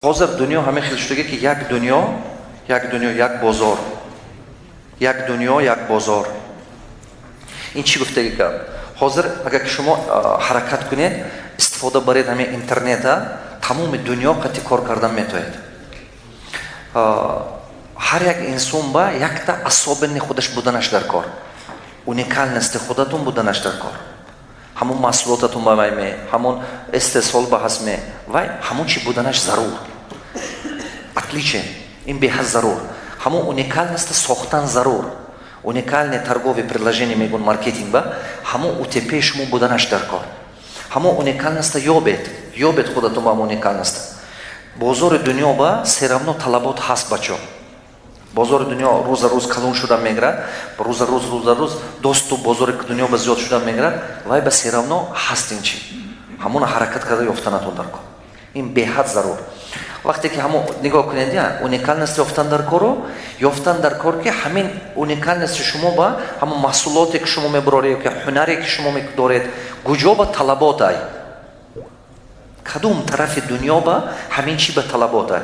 Ҳозир дунё ҳамин хел шудага, ки як дунё, як дунё, як бозор, як дунё, як бозор. Ин чӣ гуфтаги гап? Ҳозир агар ки шумо ҳаракат кунед, истифода баред ҳамин интернета, тамоми дунё қати кор кардан метавонед. Ҳар як инсон ба якта особенный худаш буданаш дар кор, уникальности худатон буданаш дар кор. Ҳамон маҳсулотатон ба вай ме, ҳамон истеҳсол ба ҳаст ме, вай ҳамон чи буданаш зарур. Отличие ин беҳад зарур. Ҳамон уникальность сохтан зарур. Уникальное торговое предложение мегӯн маркетинг ба. Ҳамон УТП шумо буданаш дар кор. Ҳамон уникальность ёбед, ёбед худатон ба ҳамон уникальность. Бозори дунё ба всё равно талабот ҳаст, бачо. Бозори дунё рӯза рӯз калон шуда мегирад, рӯза рӯз, рӯза рӯз доступ бозори дунё ба зиёд шуда мегирад. Вай ба всё равно ҳаст ин чи. Ҳамона ҳаракат карда ёфтанатон дар кор. Ин беҳад зарур. Вақте ки ҳамо нигоҳ кунед, я уникальность ёфтан дар кору ёфтан дар кор, ки ҳамин уникальности шумо ба ҳамон маҳсулоте, ки шумо мебароред, ё ҳунаре, ки шумо доред, куҷо ба талабот ай, кадом тарафи дунё ба ҳамин чи ба талабот ай.